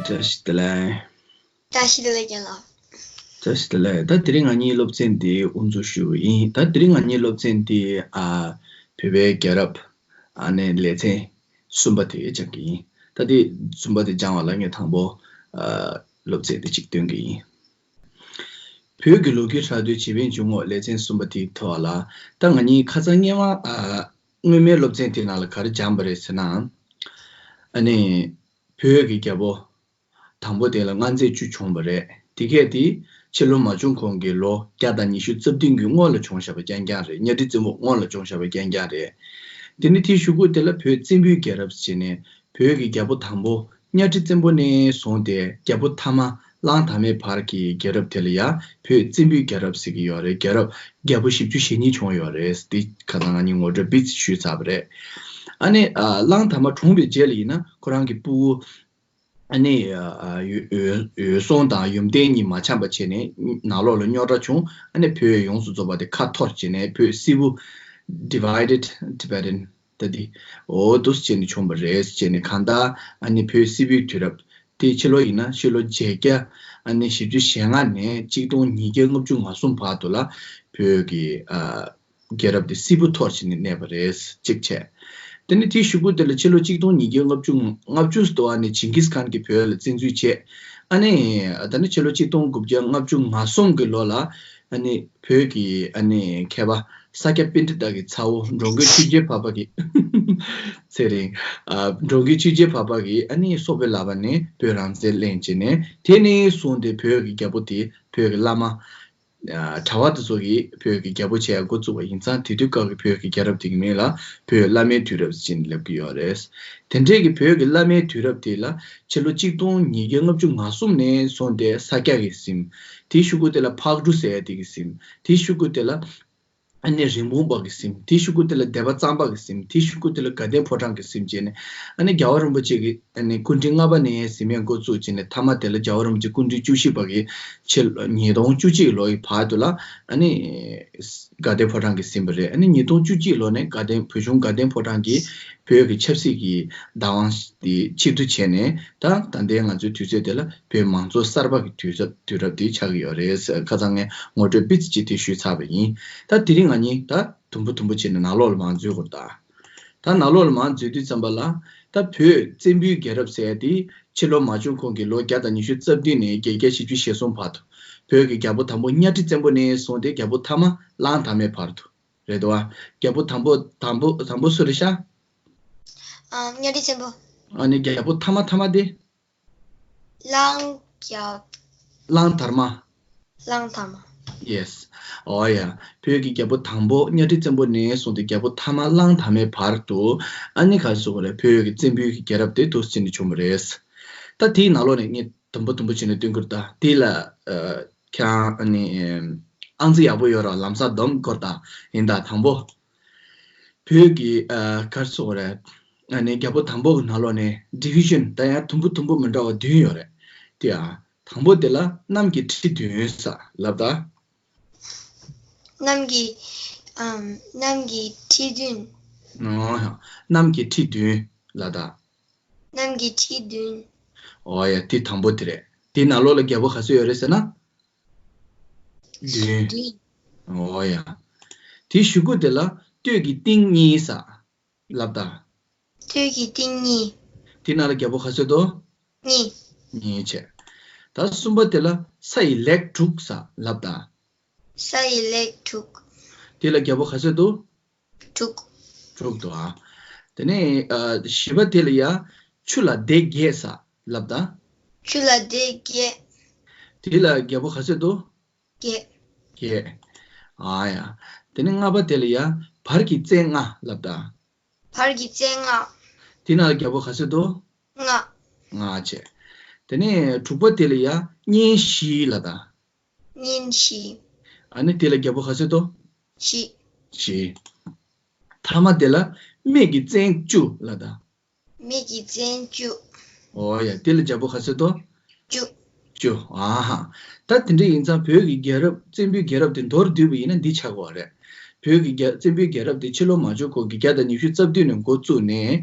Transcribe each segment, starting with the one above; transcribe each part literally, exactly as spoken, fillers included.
བཀྲ་ཤིས་བདེ་ལེགས། བཀྲ་ཤིས་བདེ་ལེགས་རྒན་ལགས། བཀྲ་ཤིས་བདེ་ལེགས། ད་དེ་རིང་ང་གཉིས་སློབ་ཚན་འདི་དབུ་འཛུགས་ཞུ་གི་ཡིན། ད་དེ་རིང་ང་གཉིས་སློབ་ཚན་འདི་ཨ་བོད་པའི་རྒྱལ་རབས་ཨ་ནི་ལེ་ཚན་གསུམ་པ་དེ་སྦྱང་གི་ཡིན། ད་དེ་གསུམ་པ་དེ་སྦྱང་བ་ལ་ངས་དང་པོ་ཨ་སློབ་ཚན་འདི་གཅིག་སྟོན་གི་ཡིན། བོད་ཀྱི་ལོ་རྒྱུས་གྲགས་བསྡུས་བྱེད་པའི་འཇུག་ངོགས་ལེ་ཚན་གསུམ་པ་དེའི་ཐོག་ལ། ད་ང་གཉིས་ཁ་སང་སྔོན་མ་ཨ་སྔོན་མའི་སློབ་ཚན་དེ་ནང་ལ་ག་རེ་སྦྱངས་པ་རེད་ཟེར་ན། ཨ་ནི་བོད་ཀྱི་རྒྱལ་པོ། དང་པོ་དེ་ལ་མངའ་མཛད་བཅུ་བྱུང་བ་རེད། དེ་གས་དེ་ཕྱི་ལོ་མ་བྱུང་གོང་གི་ལོ་བརྒྱ་དང་ཉི་ཤུ་རྩ་བདུན་གྱི་སྔོན་ལ་བྱུང་བཞག་པ་རྐྱང་རྐྱང་རེད། གཉའ་ཁྲི་བཙན་པོ་སྔོན་ལ་བྱུང་བཞག་པ་རྐྱང་རྐྱང་རེད། དེ་ནི་དེའི་གཞུག་གུ་དེ་ལ་བོད་བཙན་པོའི་རྒྱལ་རབས་ཟེར་ནས་བོད་ཀྱི་རྒྱལ་པོ་དང་པོ་གཉའ་ཁྲི་བཙན་པོ་ནས་བཟུང་སྟེ་རྒྱལ་པོ་ཐ་མ་གླང་དར་མའི་བར་གྱི་རྒྱལ་རབས་དེ་ལ་ཡང་བོད་བཙན་པོའི་རྒྱལ་རབས་ཟེར་གྱི་ཡོད་རེད། རྒྱལ་རབས་རྒྱལ་པོ་བཞི་བཅུ་ཞེ་གཉིས་བྱུང་ཡོད་རེད། འདི་ཁ་སང་ང་གཉིས་ངོ་སྤྲོད་སྤེལ་ཞུས་ཚར་བ་རེད། ཨ་ནི་ཨ་གླང་དར་མ་གྲོངས་པའི་རྗེས་ལ་ཡིན་ན་ཁོ་རང་གི་སྤུ་གུ། ཨ་ནི་ཨ་ཨ་འོད་འོད་འོད་སྲུང་དང་ཡུམ་བརྟན་གཉིས་མ་འཆམ་པ་བྱས་ནས་ནང་ལོགས་ལ་རྙོག་དྲ་བྱུང་། ཨ་ནི་བོད་ཡོངས་སུ་རྫོགས་པ་དེ་ཁ་འཐོར་བྱས་ནས་བོད་སིལ་བུ། Divided Tibetan ད་དེ་འོ་འདུག་སེ་བྱས་ནས་བྱུང་བ་རེད་ཟེར་ནས། གང་ལྟར་ཨ་ནི་བོད་སིལ་བུའི་དུས་རབས་དེ་ཕྱི་ལོ་ཡིན་ན་ཕྱི་ལོ་བརྒྱད་བརྒྱ་ཨ་ནི་བཞི་བཅུ་ཞེ་ལྔ་ནས་གཅིག་སྟོང་ཉིས་བརྒྱ་ལྔ་བཅུ་ང་གསུམ་བར་དུ་ལ་བོད་ཀྱི་ཨ། རྒྱལ་རབས་དེ་སིལ་བུ་འཐོར་བྱས་ནས་གནས་པ་རེད། གཅིག་བྱས། དེ་ནས་དེའི་གཞུག་གུ་དེ་ལ་ཕྱི་ལོ་གཅིག་སྟོང་ཉིས་བརྒྱ་ལྔ་བཅུ་ང་ལྔ་བཅུ་ཙམ་དུ་ཨ་ནི་ཇིང་གིས་ཁཱན་གྱིས་བོད་ལ་བཙན་འཛུལ་བྱས། ཨ་ནི་ད་ནི་ཕྱི་ལོ་གཅིག་སྟོང་དགུ་བརྒྱ་ལྔ་བཅུ་ང་གསུམ་གྱི་ལོ་ལ་ཨ་ནི་བོད་ཀྱི་ཨ་ནི་མཁས་པ་ས་སྐྱ་པཎྜི་ཏ་གི་ཚ་བོ་འགྲོ་མགོན་ཆོས་རྒྱལ་འཕགས་པ་གི་ཚེ་རིང་ཨ་འགྲོ་མགོན་ཆོས་རྒྱལ་འཕགས་པ་གི་ཨ་ནི་སྲོག་པའི་ལག་པ་ནས་བོད་རང་བཙན་ལེན་བྱས་ནས། དེ་ནས་བཟུང་སྟེ་བོད་ཀྱི་རྒྱལ་པོ་དེ་བོད་ཀྱི་བླ་མ། ཨ་གྲྭ་པ་དེ་ཚོ་གིས་བོད་ཀྱི་རྒྱལ་པོ་བྱས་འགོ་བཙུགས་པ་ཡིན་ཙང་། དེ་དུས་སྐབས་ཀྱི་བོད་ཀྱི་རྒྱལ་རབས་དེ་གི་མིང་ལ་བོད་བླ་མའི་དུས་རབས་ཟེར་ནས་ལབ་ཀྱི་ཡོད་རེད། དེ་འདྲའི་གི་བོད་ཀྱི་བླ་མའི་དུས་རབས་དེ་ལ་ཕྱི་ལོ་གཅིག་སྟོང་ཉིས་བརྒྱ་ལྔ་བཅུ་ང་གསུམ་ནས་བཟུང་སྟེ་ས་སྐྱ་གིས་ཟིན། དེའི་གཞུག་གུ་དེ་ལ་ཕག་གྲུ་ཟེར་ཡ་དེ་གིས་ཟིན། དེའི་གཞུག་གུ་དེ་ལ་ཨ་ནི་རིན་སྤུངས་པ་གིས་ཟིན། དེའི་གཞུག་གུ་དེ་ལ་སྡེ་པ་གཙང་པ་གིས་ཟིན། དེའི་གཞུག་གུ་དེ་ལ་དགའ་ལྡན་ཕོ་བྲང་གིས་ཟིན་བྱས་ནས། ཨ་ནི་རྒྱལ་བ་རིན་པོ་ཆེ་གིས་ཨ་ནི་སྐུ་ཕྲེང་ལྔ་པ་ནས་ཟིན་མིན་འགོ་བཙུགས་བྱས་ནས། མཐའ་མ་དེ་ལ་རྒྱལ་བ་རིན་པོ་ཆེ་སྐུ་ཕྲེང་བཅུ་བཞི་པ་གི་ཕྱི་ལོ་ཉིས་སྟོང་བཅུ་གཅིག་ལོ་ཡི་བར་དུ་ལ་ཨ་ནི་དགའ་ལྡན་ཕོ་བྲང་གིས་ཟིན་པ་རེད། ཨ་ནི་ཉིས་སྟོང་བཅུ་གཅིག་ལོ་ནས་དགའ་ལྡན་བོད་གཞུང་དགའ་ལྡན་ཕོ་བྲང་གིས་བོད་ཀྱི་ཆབ་སྲིད་ཀྱི་བདག་དབང་དེ་ཕྱིར་བསྡུ་བྱས་ནས། ད་ད་ལྟའི་ང་ཚོའི་དུས་ཚོད་དེ་ལ་བོད་མང་གཙོ་གསར་པ་གི་དུས་རབས་དུས་རབས་དེ་ཆགས་ཀྱི་ཡོད་རེད། ཁ་སང་ངས་ངོ་སྤྲོད་སྤེལ་ཚིག་ཅིག་དེ་ཞུས་ཚར་བ་ཡིན། ད་དེ་རིང་ང་གཉིས་ད་དུམ་བུ་དུམ་བུ་བྱས་ནས་ནང་ལོགས་ལ་མར་འཛུལ་དགོས་རེད་ད། ད་ནང་ལོགས་ལ་མར་འཛུལ་དུས་ཙམ་པ་ལ། ད་བོད་བཙན་པོའི་རྒྱལ་རབས་ཟེར་ཡ་དེ་ཕྱི་ལོ་མ་བྱུང་གོང་གི་ལོ་བརྒྱ་དང་ཉི་ཤུ་རྩ་བདུན་ནས་བརྒྱད་བརྒྱ་བཞི་བཅུ་ཞེ་གསུམ་བར་དུ། བོད་ཀྱི་རྒྱལ་པོ་དང་པོ་གཉའ་ཁྲི་བཙན་པོ་ནས་བཟུང་སྟེ་རྒྱལ་པོ་ཐ་མ་གླང་དར་མའི་བར་དུ་རེད་དོ། རྒྱལ་པོ་དང་པོ་དང་པོ་དང་པོ་སུ་རེད་ཤག་ཨ་གཉའ་ཁྲི་བཙན་པོ། ཨ་ནི་རྒྱལ་པོ་ཐ་མ་ཐ་མ་དེ། གླང་རྒྱལ། གླང་དར་མ། གླང་དར་མ། Yes. ཨོ་ཡ། བོད་ཀྱི་རྒྱལ་པོ་དང་པོ་གཉའ་ཁྲི་བཙན་པོ་ནས་བཟུང་སྟེ་རྒྱལ་པོ་ཐ་མ་གླང་དར་མའི་བར་དུ། ཨ་ནི་ག་རེ་ཟེར་དགོས་རེད། བོད་ཀྱི་བཙན་པོའི་རྒྱལ་རབས་དེ་འདུག་སེ་བྱས་ནས་བྱུང་བ་རེད། ད་དེའི་ནང་ལོགས་ནས་ངས་དུམ་བུ་དུམ་བུ་བྱས་ནས་སྟོན་གྱི་རེད་ད། དེ་ལ་ཨ་ཁྱེད་རང་ཨ་ནི་ཨང་རྩིས་ཡག་པོ་ཡོད་ར། ལམ་སང་སྡོམ་དགོས་རེད་ད། ཡིན་ད། དང་པོ། བོད་ཀྱི་ཨ་ག་རེ་ཟེར་དགོས་རེད། ཨ་ནི་རྒྱལ་པོ་དང་པོ་གི་ནང་ལོགས་ནས་ཌི་བི་ཤན་ད་ཡང་དུམ་བུ་དུམ་བུ་མི་འདྲ་བ་བདུན་ཡོད་རེད། དེ་ཡང་དང་པོ་དེ་ལ་གནམ་གྱི་ཁྲི་བདུན་ཟེར་ལབ་ད། གནམ་གྱི་ཨམ་གནམ་གྱི་ཁྲི་བདུན། ཨོ་ཡ། གནམ་གྱི་ཁྲི་བདུན་ལབ་ད། གནམ་གྱི་ཁྲི་བདུན། ཨོ་ཡ། དེ་དང་པོ་དེ་རེད། དེའི་ནང་ལོགས་ལ་རྒྱལ་པོ་ག་ཚོད་ཡོད་རེད་ཟེར་ན། བདུན། བདུན། ཨོ་ཡ། དེའི་གཞུག་གུ་དེ་ལ་སྟོད་ཀྱི་གཏིང་གཉིས་ཟེར་ལབ་ད། སྟོད་ཀྱི་གཏིང་གཉིས། དེའི་ནང་ལ་རྒྱལ་པོ་ག་ཚོད་འདུག་གཉིས། གཉིས་བྱས། ད་གསུམ་པ་དེ་ལ་ས་ཡི་ལེགས་དྲུག་ཟེར་ལབ་ད། ས་ཡི་ལེགས་དྲུག། དེ་ལ་རྒྱལ་པོ་ག་ཚོད་འདུག་དྲུག། དྲུག་འདུག་ཨ། དེ་ནས་ཨ་བཞི་པ་དེ་ལ་ཡ་ཆུ་ལ་སྡེ་བརྒྱད་ཟེར་ལབ་ད། ཆུ་ལ་སྡེ་བརྒྱད། དེ་ལ་རྒྱལ་པོ་ག་ཚོད་འདུག་བརྒྱད། བརྒྱད། ཨ་ཡ། དེ་ནས་ལྔ་པ་དེ་ལ་ཡ་བར་གྱི་བཙན་ལྔ་ལབ་ད། བར་གྱི་བཙན་ལྔ། དེ་ན་རྒྱལ་པོ་ག་ཚོད་འདུག་ལྔ། ལྔ་བྱས། དེ་ནས་དྲུག་པ་དེ་ལ་ཡ་གཉན་བཞི་ལབ་ད། གཉན་བཞི། ཨ་ནི་དེ་ལ་རྒྱལ་པོ་ག་ཚོད་འདུག་བཞི། བཞི། ཐ་མ་དེ་ལ་སྨད་ཀྱི་བཙན་བཅུ་ལབ་ད། སྨད་ཀྱི་བཙན་བཅུ། ཨོ་ཡ། དེ་ལ་རྒྱལ་པོ་ག་ཚོད་འདུག་བཅུ། བཅུ། ཨ་ཧ། ད་དེ་འདྲ་ཡིན་ཙང་བོད་ཀྱི་རྒྱལ་རབས་བཙན་པོའི་རྒྱལ་རབས་དེ་མདོར་བསྡུས་པ་ཡིན་ན་འདི་ཆགས་ཀྱི་ཡོད་རེད། བོད་ཀྱི་རྒྱལ་བཙན་པོའི་རྒྱལ་རབས་དེ་ཕྱི་ལོ་མ་བྱུང་གོང་གི་བརྒྱ་དང་ཉི་ཤུ་རྩ་བདུན་ནས་འགོ་བཙུགས་ནས་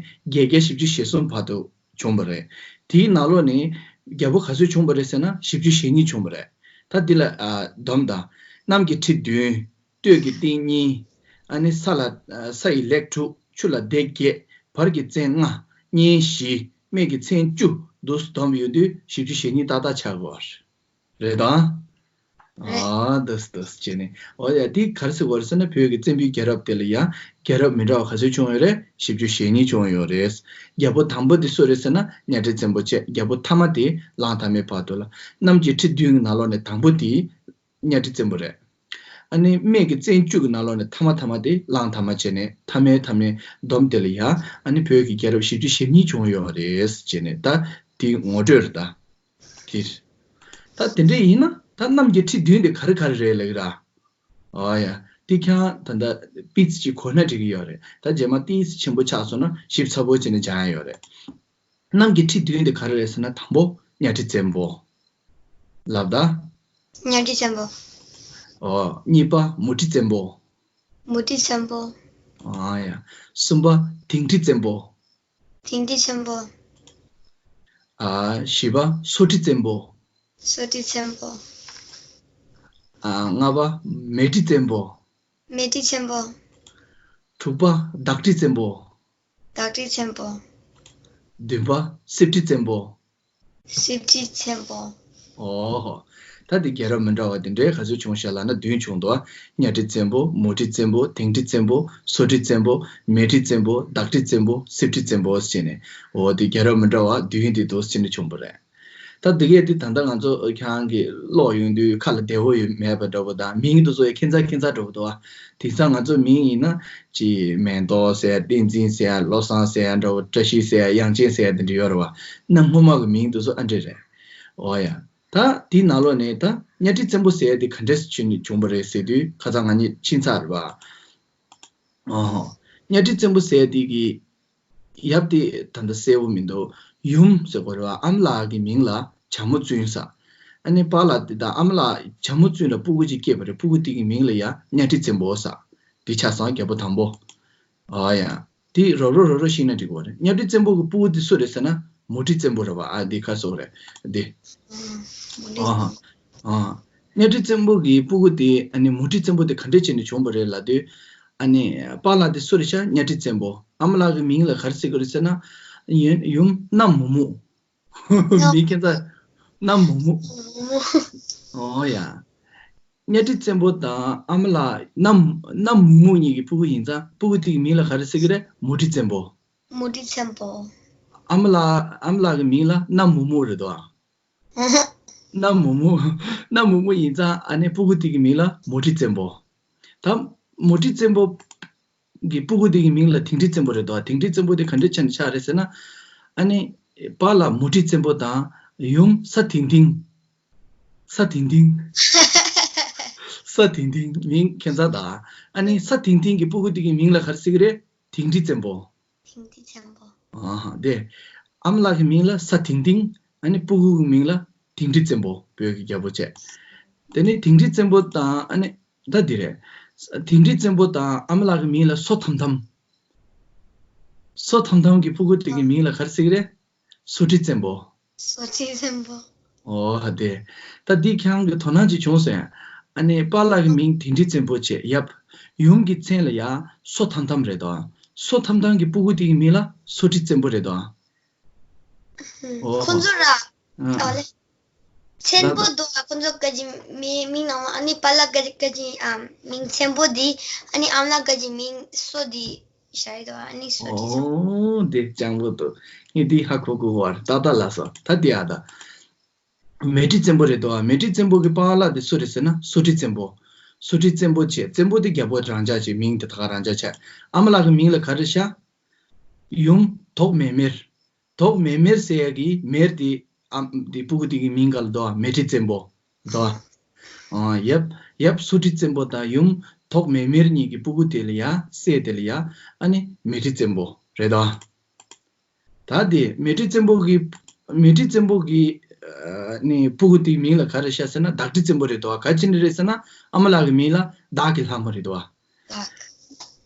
བརྒྱད་བརྒྱ་བཞི་བཅུ་ཞེ་གསུམ་བར་དུ་བྱུང་བ་རེད། དེའི་ནང་ལོགས་ནས་ རྒྱལ་པོ་ག་ཚོད་བྱུང་བ་རེད་ཟེར་ན་བཞི་བཅུ་ཞེ་གཉིས་བྱུང་བ་རེད། ད་འདི་ལ་ཨ་སྡོམ་དང་། གནམ་གྱི་ཁྲི་བདུན། སྟོད་ཀྱི་སྟེང་གཉིས། ཨ་ནི་ས་ལ་ཨ་ས་ཡི་ལེགས་དྲུག་ཆུ་ལ་ལྡེ་བརྒྱད། བར་གྱི་བཙན་ལྔ། གཉན་བཞི། སྨད་ཀྱི་བཙན་བཅུ་འདུག་སྡོམ་ཡོང་དུས་བཞི་བཅུ་ཞེ་གཉིས་ཏག་ཏག་ཆགས་དགོས་པ་རེད། རེད་དང་། རེད། ཨ་དེས་དེས་བྱས་ནས། འོ་ཡ། འདི་ག་རེ་ཟེར་དགོས་རེད་ཟེར་ན་བོད་ཀྱི་བཙན་པོའི་རྒྱལ་རབས་དེ་ལ་ཡང་རྒྱལ་རབས་མི་འདྲ་བ་ག་ཚོད་བྱུང་ཡོད་རེད། བཞི་བཅུ་ཞེ་གཉིས་བྱུང་ཡོད་རེད། རྒྱལ་པོ་དང་པོ་དེ་སུ་རེད་ཟེར་ན་གཉའ་ཁྲི་བཙན་པོ་བྱས། རྒྱལ་པོ་ཐ་མ་དེ་གླང་ཐ་མའི་བར་དུ་ལ། གནམ་གྱི་ཁྲི་བདུན་གྱི་ནང་ལོགས་ནས་དང་པོ་དེ་གཉའ་ཁྲི་བཙན་པོ་རེད། ཨ་ནི་སྨད་ཀྱི་བཙན་བཅུ་གི་ནང་ལོགས་ནས་ཐ་མ་ཐ་མ་དེ་གླང་ཐ་མ་བྱས་ནས་ཐ་མའི་ཐ་མའི་སྡོམ་དེ་ལ་ཡང་ཨ་ནི་བོད་ཀྱི་རྒྱལ་རབས་བཞི་བཅུ་ཞེ་གཉིས་བྱུང་ཡོད་རེད་བྱས་ནས། ད་དེ་ངོ་སྤྲོད་རེད་ད། དེ། ད་དེ་འདྲ་ཡིན་ན་ད་གནམ་གྱི་ཁྲི་བདུན་དེ་ག་རེ་ག་རེ་རེད་ལབ་ཀྱི་ར། ཨོ་ཡ། དེ་ཁྱེད་རང་ད་ལྟ་པིས་ཅིག་གོ་ན་འགྲིག་གི་ཡོད་རེད། ད་རྗེས་མ་ཏིས་ཆེན་པོ་ཆགས་སོང་ན་ཞིབ་ཚགས་པོ་བྱས་ནས་སྦྱང་ཡ་ཡོད་རེད། གནམ་གྱི་ཁྲི་བདུན་དེ་ག་རེ་རེད་ཟེར་ན་དང་པོ་གཉའ་ཁྲི་བཙན་པོ། ལབ་ད། གཉའ་ཁྲི་བཙན་པོ། ཨོ། གཉིས་པ་མུ་ཁྲི་བཙན་པོ། མུ་ཁྲི་བཙན་པོ། ཨ་ཡ། གསུམ་པ་དིང་ཁྲི་བཙན་པོ། དིང་ཁྲི་བཙན་པོ། ཨ། བཞི་པ་སོ་ཁྲི་བཙན་པོ། སོ་ཁྲི་བཙན་པོ། ཨ། ལྔ་པ་མེ་ཁྲི་བཙན་པོ། མེ་ཁྲི་བཙན་པོ། དྲུག་པ་བདག་ཁྲི་བཙན་པོ། བདག་ཁྲི་བཙན་པོ། བདུན་པ་སྲིབ་ཁྲི་བཙན་པོ། སྲིབ་ཁྲི་བཙན་པོ། ཨོ་ཧོ། ད་དེ་རྒྱལ་རབས་མི་འདྲ་བ་དེ་འདྲའི་ག་ཚོད་བྱུང་ཤག་ལབ་ན་བདུན་བྱུང་འདུག། གཉའ་ཁྲི་བཙན་པོ། མུ་ཁྲི་བཙན་པོ། དིང་ཁྲི་བཙན་པོ། སོ་ཁྲི་བཙན་པོ། མེ་ཁྲི་བཙན་པོ། བདག་ཁྲི་བཙན་པོ། སྲིབ་ཁྲི་བཙན་པོ་ཟེར་ནས། འོ་དེ་རྒྱལ་རབས་མི་འདྲ་བ་བདུན་དེ་འདུག་ཟེར་ནས་བྱུང་བ་རེད། ད་དེ་གས་དེ་ད་ལྟ་ང་ཚོ་ཁྱེད་རང་གིས་ཀློག་ཡོང་དུས་ཁ་ལ་བདེ་བོ་ཡོད་མེད་པ་འདྲ་པོ་དང་མིང་དེ་ཚོ་ཡང་ཁྱད་མཚར་ཁྱད་མཚར་འདྲ་པོ་འདུག་ཨ། དེང་སང་ང་ཚོ་མིང་ཡིན་ན་ཅི་མེ་ཏོག་ཟེར། བསྟན་འཛིན་ཟེར། བློ་བཟང་ཟེར་འདྲ་པོ། བཀྲ་ཤིས་ཟེར། དབྱངས་ཅན་ཟེར་དེ་འདྲ་ཡོད་རེད་བ། གནའ་སྔོན་མ་གི་མིང་དེ་ཚོ་ཨ་འདྲ་རེད། འོ་ཡ། ད་དེའི་ནང་ལོགས་ནས་ད་གཉའ་ཁྲི་བཙན་པོ་ཟེར་དེ་ག་འདྲས་བྱུང་བྱུང་བ་རེད་ཟེར་དུས་ཁ་སང་ང་གཉིས་ཕྱིན་ཚར་རེད་བ། ཨོ། གཉའ་ཁྲི་བཙན་པོ་ཟེར་དེ་གི་ཡབ་དེ་ད་ལྟ་གསལ་པོ་མི་འདུག། ཡུམ་ཟེར་དགོས་རེད་བ། ཨ་མ་ལགས་ཀྱི་མིང་ལ་བྱ་མོ་བཙུན་ཟེར། ཨ་ནི་པཱ་ལགས་དེ་དང་ཨ་མ་ལགས་བྱ་མོ་བཙུན་ལ་སྤུ་གུ་གཅིག་སྐྱེས་པ་རེད། སྤུ་གུ་དེ་གི་མིང་ལ་ཡ་གཉའ་ཁྲི་བཙན་པོ་ཟེར། དེ་ཆ་ཚང་རྒྱལ་པོ་དང་པོ། ཨོ་ཡ། དེ་རོབ་རོབ་རོབ་རོབ་ཤེས་ན་འགྲིག་གི་རེད། གཉའ་ཁྲི་བཙན་པོ་གི་སྤུ་གུ་དེ་སུ་རེད་ཟེར་ན་མུ་ཁྲི་བཙན་པོ་རེད་བ། ཨ་དེ་ཁ་སོ་རེད་དེ། ཨ་ཧ། ཨ། གཉའ་ཁྲི་བཙན་པོ་གི་སྤུ་གུ་དེ་ཨ་ནི་མུ་ཁྲི་བཙན་པོ་དེ་ག་འདྲས་བྱས་ནས་བྱུང་བ་རེད་ལབ་དུས། ཨ་ནི་པཱ་ལགས་དེ་སུ་རེད་ཤག། གཉའ་ཁྲི་བཙན་པོ། ཨ་མ་ལགས་ཀྱི་མིང་ལ་ག་རེ་ཟེར་གི་རེད་ཟེར་ན། ཡུམ་ཡུམ་གནམ་མུ་མུ། མིང་ཁྱད་མཚར། གནམ་མུ་མུ། ཨོ་ཡ། གཉའ་ཁྲི་བཙན་པོ་དང་ཨ་མ་ལགས་གནམ་གནམ་མུ་མུ་གཉིས་ཀྱི་སྤུ་གུ་ཡིན་ཙང་སྤུ་གུ་དེ་གི་མིང་ལ་ག་རེ་ཟེར་གི་རེད། མུ་ཁྲི་བཙན་པོ། མུ་ཁྲི་བཙན་པོ། ཨ་མ་ལགས་ཨ་མ་ལགས་ཀྱི་མིང་ལ་གནམ་མུ་མུ་རེད་དོ། གནམ་མུ་མུ། གནམ་མུ་མུ་ཡིན་ཙང་ཨ་ནི་སྤུ་གུ་དེ་གི་མིང་ལ་མུ་ཁྲི་བཙན་པོ། ད་མུ་ཁྲི་བཙན་པོ་གི་སྤུ་གུ་དེ་གི་མིང་ལ་དིང་ཁྲི་བཙན་པོ་རེད་དོ། དིང་ཁྲི་བཙན་པོ་དེ་ག་འདྲ་ཆགས་ནས་ཆགས་རེད་ཟེར་ན། ཨ་ནི་པཱ་ལགས་མུ་ཁྲི་བཙན་པོ་དང་ཡུམ་ས་དིང་དིང་། ས་དིང་དིང་། ས་དིང་དིང་། མིང་ཁྱད་མཚར་ད། ཨ་ནི་ས་དིང་དིང་གི་སྤུ་གུ་དེ་གི་མིང་ལ་ག་རེ་ཟེར་གི་རེད། དིང་ཁྲི་བཙན་པོ། དིང་ཁྲི་བཙན་པོ། ཨ་ཧ། དེ། ཨ་མ་ལགས་ཀྱི་མིང་ལ་ས་དིང་དིང་། ཨ་ནི་སྤུ་གུ་གི་མིང་ལ་དིང་ཁྲི་བཙན་པོ། བོད་ཀྱི་རྒྱལ་པོ་བྱས། དེ་ནས་དིང་ཁྲི་བཙན་པོ་དང་ཨ་ནི་ད་འདི་རེད། དིང་ཁྲི་བཙན་པོ་དང་ཨ་མ་ལགས་ཀྱི་མིང་ལ་སོ་ཐམ་ཐམ། སོ་ཐམ་ཐམ་གྱི་སྤུ་གུ་དེ་གི་མིང་ལ་ག་རེ་ཟེར་གི་རེད། སོ་ཁྲི་བཙན་པོ། སོ་ཁྲི་བཙན་པོ། ཨོ་ཧ་དེ། ད་འདི་ཁྱེད་རང་གི་དོ་སྣང་ཅིག་བྱུང་སོང་ཡ། ཨ་ནི་པཱ་ལགས་ཀྱི་མིང་དིང་ཁྲི་བཙན་པོ་བྱས། ཡབ། ཡུམ་གྱི་མཚན་ལ་ཡ་སོ་ཐམ་ཐམ་རེད་དོ། སོ་ཐམ་ཐམ་གྱི་སྤུ་གུ་དེ་གི་མིང་ལ་སོ་ཁྲི་བཙན་པོ་རེད་དོ། ཨོ་ཧ། ཁོང་ཚོ་ར། ཨ། ཨོ་ལེ། ཆེན་པོ་འདུག་ཨ། ཁོང་ཚོ་ག་ཅི་མི་མིང་ནང་ཨ་ནི་པཱ་ལགས་ག་ཅི་ག་ཅི་ཨ་མིང་ཆེན་པོ་འདི། ཨ་ནི་ཨ་མ་ལགས་ག་ཅི་མིང་སོ་འདི་ཤ་ཡི་འདུག་ཨ། ཨ་ནི་སོ་འདི་ཅང་། ཨོ་འདི་སྤྱང་པོ་འདུག། ངས་འདི་ཧ་གོ་གོ་བར་ཏག་ཏག་ལ་སོ་ད་འདི་ཨ་ད། མེ་ཁྲི་བཙན་པོ་རེད་འདུག་ཨ། མེ་ཁྲི་བཙན་པོ་གི་པཱ་ལགས་འདི་སུ་རེད་ཟེར་ན་སོ་ཁྲི་བཙན་པོ། སོ་ཁྲི་བཙན་པོ་བྱས། བཙན་པོ་འདི་རྒྱལ་པོ་རང་འཇགས་བྱས། མིང་དེ་ད་ག་རང་འཇགས་བྱས། ཨ་མ་ལགས་ཀྱི་མིང་ལ་ག་རེ་ཤ། ཡུམ་དོག་མེ་མེར། དོག་མེ་མེར་ཟེར་ཡ་གི་མེར་དེ་ཨམ་དེ་སྤུ་གུ་དེ་གི་མིང་ག་ལ་འདུག་ཨ། མེ་ཁྲི་བཙན་པོ་འདུག་ཨ། ཡབ་ཡབ་སོ་ཁྲི་བཙན་པོ་དང་ཡུམ་དོག་མེ་མེར་གཉིས་ཀྱི་སྤུ་གུ་དེ་ལ་ཡ་སྲས་དེ་ལ་ཡ་ཨ་ནི་མེ་ཁྲི་བཙན་པོ་རེད་དོ། ད་དེ་མེ་ཁྲི་བཙན་པོ་གི་མེ་ཁྲི་བཙན་པོ་གི་ཨ་ནི་སྤུ་གུ་དེའི་མིང་ལ་ག་རེ་ཤ་ཟེར་ན་བདག་ཁྲི་བཙན་པོ་རེད་དོ། ག་ཅི་ནས་རེད་ཟེར་ན་ཨ་མ་ལགས་ཀྱི་མིང་ལ་བདག་གི་ལྷ་མོ་རེད་དོ། བདག།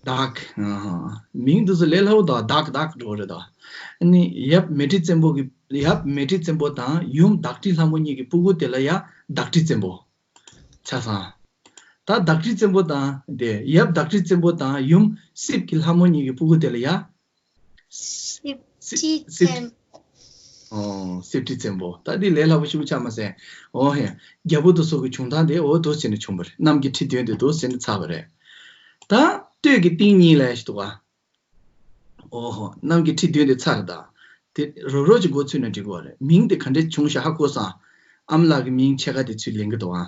བདག། ཨ་ཧ། མིང་འདི་ཚོ་ལས་སླ་པོ་དང་བདག་བདག་འགྲོ་རེད་དོ། ཨ་ནི་ཡབ་མེ་ཁྲི་བཙན་པོ་གི་ ཡབ་མཻ་ཏྲི་བཙན་པོ་དང་ཡུམ་བདག་ཁྲི་ལྷ་མོ་གཉིས་ཀྱི་སྤུ་གུ་དེ་ལ་ཡ་བདག་ཁྲི་བཙན་པོ། ཆ་ཚང་། ད་བདག་ཁྲི་བཙན་པོ་དང་དེ་ཡབ་བདག་ཁྲི་བཙན་པོ་དང་ཡུམ་སྲིབ་ཀྱི་ལྷ་མོ་གཉིས་ཀྱི་སྤུ་གུ་དེ་ལ་ཡ། སྲིབ་ཁྲི་སྲིབ་བཙན། ཨོ། སྲིབ་ཁྲི་བཙན་པོ། ད་འདི་ལས་སླ་པོ་ཞིག་ཆགས་མ་སོང་། ཨོ་ཧེ། རྒྱལ་པོ་དེ་ཚོ་གི་བྱུང་སྟངས་དེ་འོ་འདུག་སེ་ནས་བྱུང་བ་རེད། གནམ་གྱི་ཁྲི་བདུན་དེ་འདུག་སེ་ནས་ཚར་བ་རེད། ད་སྟོད་ཀྱི་གཏིང་གཉིས་ལ་ཞིག་འདུག་ག་ཨོ་ཧོ། གནམ་གྱི་ཁྲི་བདུན་དེ་ཚར་ད། དེ་རོབ་རོབ་ཀྱི་འགོ་ཚུགས་ན་འགྲིག་གི་རེད། མིང་དེ་ག་འདྲས་བྱུང་ཤག་ཧ་གོ་སོང་། ཨ་མ་ལགས་ཀྱི་མིང་ཕྱེད་ཀ་དེ་ཚུར་ལེན་གྱི་འདུག་ཨ།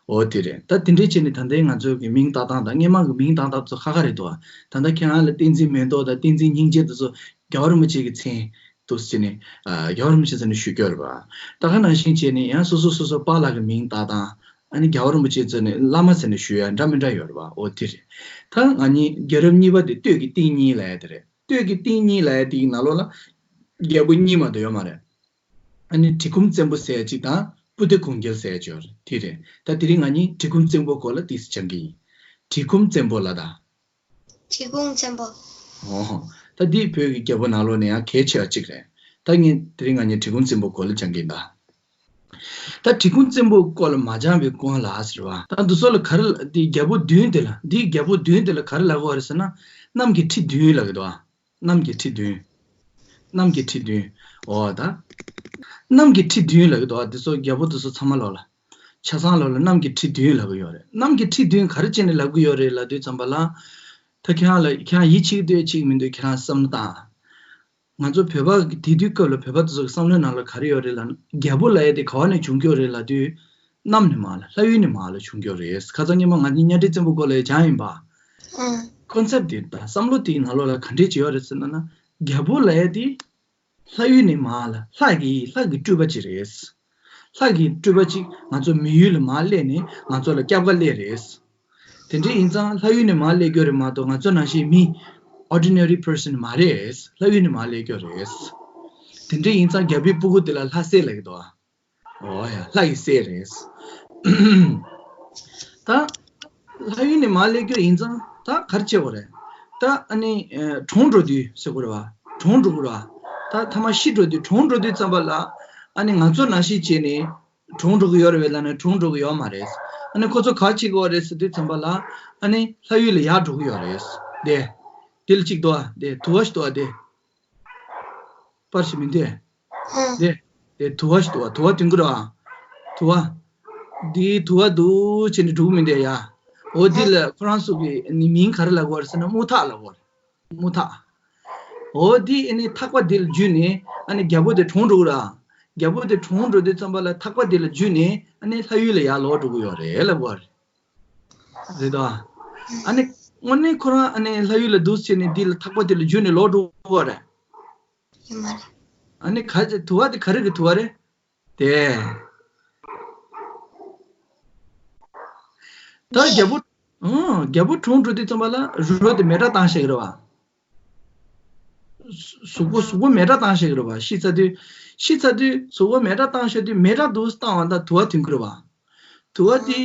འོ་དེ་རེད། ད་དེ་འདྲས་བྱས་ནས་ད་ལྟའི་ང་ཚོ་གི་མིང་བཏགས་སྟངས་དང་སྔས་མ་གི་མིང་བཏགས་སྟངས་ཚོ་ཁ་ཁ་རེད་འདུག་ཨ། ད་ལྟ་ཁྱེད་རང་ལ་བསྟན་འཛིན་མེ་ཏོག་དང་བསྟན་འཛིན་སྙིང་རྗེ་དེ་ཚོ་རྒྱལ་བ་རིན་པོ་ཆེ་གི་མཚན་འདུག་སེ་བྱས་ནས། ཨ། རྒྱལ་བ་རིན་པོ་ཆེ་ཟེར་ནས་ཞུ་རྒྱུ་རེད་པ། ད་ག་ནང་བཞིན་བྱས་ནས་ཡང་སོ་སོ་སོ་སོ་པཱ་ལགས་ཀྱི་མིང་བཏགས་སྟངས། ཨ་ནི་རྒྱལ་བ་རིན་པོ་ཆེ་ཟེར་ནས་བླ་མ་ཟེར་ནས་ཞུ་ཡ་འདྲ་མི་འདྲ་ཡོད་རེད་པ། འོ་དེ་རེད། ད་ང་གཉིས་རྒྱལ་རབས་གཉིས་པ་དེ་སྟོད་ཀྱི་གཏིང་གཉིས་ལབ་ཡ་དེ་རེད། སྟོད་ཀྱི་གཏིང་གཉིས་ལབ་ཡ་དེའི་ནང་ལོགས་ལ་རྒྱལ་པོ་གཉིས་མ་གཏོགས་ཡོད་མ་རེད། ཨ་ནི་གྲི་གུམ་བཙན་པོ་ཟེར་ཡ་གཅིག་དང་སྤུ་ལྡེ་གུང་རྒྱལ་ཟེར་ཡ་གཅིག་ཡོད་རེད། དེ་རེད། ད་དེ་རིང་ང་གཉིས་གྲི་གུམ་བཙན་པོ་སྐོར་ལ་ཏོག་ཙམ་སྦྱང་གི་ཡིན། གྲི་གུམ་བཙན་པོ་ལ་ད། གྲི་གུམ་བཙན་པོ། ཨོ། ད་འདི་བོད་ཀྱི་རྒྱལ་པོ་ནང་ལོགས་ནས་ཡང་གལ་ཆེ་བ་གཅིག་རེད། ད་ངས་དེ་རིང་ང་གཉིས་གྲི་གུམ་བཙན་པོ་སྐོར་ལ་སྦྱང་གི་ཡིན་ད། ད་གྲི་གུམ་བཙན་པོ་སྐོར་ལ་མ་སྦྱངས་པའི་གོང་ལ་ཟེར་བ། ད་འདི་ཚོ་ལ་ག་རེ་ལ། འདི་རྒྱལ་པོ་བདུན་དེ་ལ། འདི་རྒྱལ་པོ་བདུན་དེ་ལ་ག་རེ་ལབ་དགོས་རེད་ཟེར་ན། གནམ་གྱི་ཁྲི་བདུན་ལབ་ཀྱི་འདུག་ཨ། གནམ་གྱི་ཁྲི་བདུན། གནམ་གྱི་ཁྲི་བདུན། འོ་ད། གནམ་གྱི་ཁྲི་བདུན་ལབ་ཀྱི་འདུག་ཨ། འདི་ཚོ་རྒྱལ་པོ་འདི་ཚོ་ཚང་མ་ལོག་ལ། ཆ་ཚང་ལོག་ལ་གནམ་གྱི་ཁྲི་བདུན་ལབ་ཀྱི་ཡོད་རེད། གནམ་གྱི་ཁྲི་བདུན་ག་རེ་བྱས་ནས་ལབ་ཀྱི་ཡོད་རེད་ལབ་དུས་ཙམ་པ་ལ། ད་ཁྱེད་རང་ལ་ཁྱེད་རང་ཡིད་ཆེས་འདོད་ཆེས་མི་འདོད་ཁྱེད་རང་བསམ་བློ་བཏང་། ང་ཚོ་བོད་པ་གི་དེ་དུས་སྐབས་ལ་བོད་པ་དེ་ཚོ་གི་བསམ་བློའི་ནང་ལ་ག་རེ་ཡོད་རེད་ལབ་ན། རྒྱལ་པོ་ལབ་ཡ་དེ་ག་བ་ནས་བྱུང་གི་ཡོད་རེད་ལབ་དུས། གནམ་ནས་མར་ལ། ལྷ་ཡུལ་ནས་མར་ལ་བྱུང་གི་ཡོད་རེད། ཁ་སང་ཉི་མ་ང་གཉིས་གཉའ་ཁྲི་བཙན་པོ་སྐོར་ལ་སྦྱངས་ཡིན་པ། ཨང་། ཀོན་སེབ་དེ་དང་བསམ་བློ་དེའི་ནང་ལོགས་ལ་ག་འདྲས་ཅིག་ཡོད་རེད་ཟེར་ན་ན། རྒྱལ་པོ་ལབ་ཡ་དེ་ལྷ་ཡུལ་ནས་མར་ལ། ལྷ་གི་ལྷ་གི་སྤྲུལ་པ་ཅིག་རེད། ལྷ་གི་སྤྲུལ་པ་ཅིག་ང་ཚོ་མི་ཡུལ་ལ་མར་སླེབས་ནས་ང་ཚོ་ལ་སྐྱབས་ཁ་སླེབས་རེད། དེ་འདྲ་ཡིན་ཙང་ལྷ་ཡུལ་ནས་མར་སླེབས་རྒྱུ་རེད་མ་གཏོགས། ང་ཚོ་ནང་བཞིན་མི་ordinary person་མ་རེད། ལྷ་ཡུལ་ནས་མར་སླེབས་རྒྱུ་རེད། དེ་འདྲ་ཡིན་ཙང་རྒྱལ་པོའི་སྤུ་གུ་དེ་ལ་ལྷ་སྲས་ལབ་ཀྱི་འདུག་ཨ། འོ་ཡ། ལྷ་ཡི་སྲས་རེད། ད་ལྷ་ཡུལ་ནས་མར་སླེབས་རྒྱུ་ཡིན་ཙང་ད་ག་རེ་བྱེད་དགོས་རེད། ད་ཨ་ནི་ཨ་གྲོངས་འགྲོ་དུས་ཟེར་དགོས་རེད་བ། གྲོངས་འགྲོ་དགོས་རེད་བ། ད་ཐ་མ་ཤི་འགྲོ་དུས། གྲོངས་འགྲོ་དུས་ཙམ་པ་ལ་ཨ་ནི་ང་ཚོ་ནང་བཞིན་བྱས་ནས་གྲོངས་འགྲོ་གི་ཡོད་རེད་པས་ལབ་ན་གྲོངས་འགྲོ་གི་ཡོད་མ་རེད། ཨ་ནི་ཁོ་ཚོ་ག་བྱེད་ཀྱི་ཡོད་རེད་ཟེར་དུས་ཙམ་པ་ལ། ཨ་ནི་ལྷ་ཡུལ་ལ་ཡར་འགྲོ་གི་ཡོད་རེད། དེ། དེ་ལ་གཅིག་འདུག་ཨ། དེ་དུ་བ་ཞིག་འདུག་ཨ། དེ། པར་ཞིག་མིན་ཏེ། ཨ། དེ། དེ་དུ་བ་ཞིག་འདུག་བ། དུ་བ་དུང་གི་ར། དུ་བ། འདི་དུ་བ་འདུག་བྱས་ནས་འགྲོ་གི་མིན་ཏེ་ཡ། འོ་འདི་ལ་ཁོ་རང་ཚོ་གི་ནི་མིང་ག་རེ་ལབ་དགོས་རེད་ཟེར་ན་དམུ་ཐག་ལབ་དགོས་རེད། དམུ་ཐག། འོ་འདི་ཨ་ནི་ཐག་པ་འདི་ལ་འཇུས་ནས་ཨ་ནི་རྒྱལ་པོ་དེ་གྲོངས་འགྲོ་གི་ར། རྒྱལ་པོ་དེ་གྲོངས་འགྲོ་དུས་ཙམ་པ་ལ་ཐག་པ་འདི་ལ་འཇུས་ནས་ཨ་ནི་ལྷ་ཡུལ་ལ་ཡར་ལོག་འགྲོ་གི་ཡོད་རེད་ལབ་དགོས་རེད། རེད་དོ། ཨ་ནི་དངོས་གནས་ཁོ་རང་ཨ་ནི་ལྷ་ཡུལ་ལ་འདུག་བྱས་ནས་འདི་ལ་ཐག་པ་འདི་ལ་འཇུས་ནས་ལོག་འགྲོ་གི་ཡོད་རེད། ཡོད་མ་རེད། ཨ་ནི་ག་དུ་བ་དེ་ག་རེ་གི་དུ་བ་རེད། དེ། ད་རྒྱལ་པོ། ཨང་། རྒྱལ་པོ་གྲོངས་འགྲོ་དུས་ཙམ་པ་ལ་རུ་རོ་དེ་མེ་སྲེག་བཏང་བཞག་གི་རེད་བ། གཟུགས་པོ་གཟུགས་པོ་མེ་སྲེག་བཏང་བཞག་གི་རེད་བ། ཤི་ཚར་དུས། ཤི་ཚར་དུས་གཟུགས་པོ་མེ་སྲེག་བཏང་བཞག་དུས་མེ་སྲེག་འདུག་བཏང་བ་ད་དུ་བ་ཐོན་གི་རེད་བ། དུ་བ་དེ།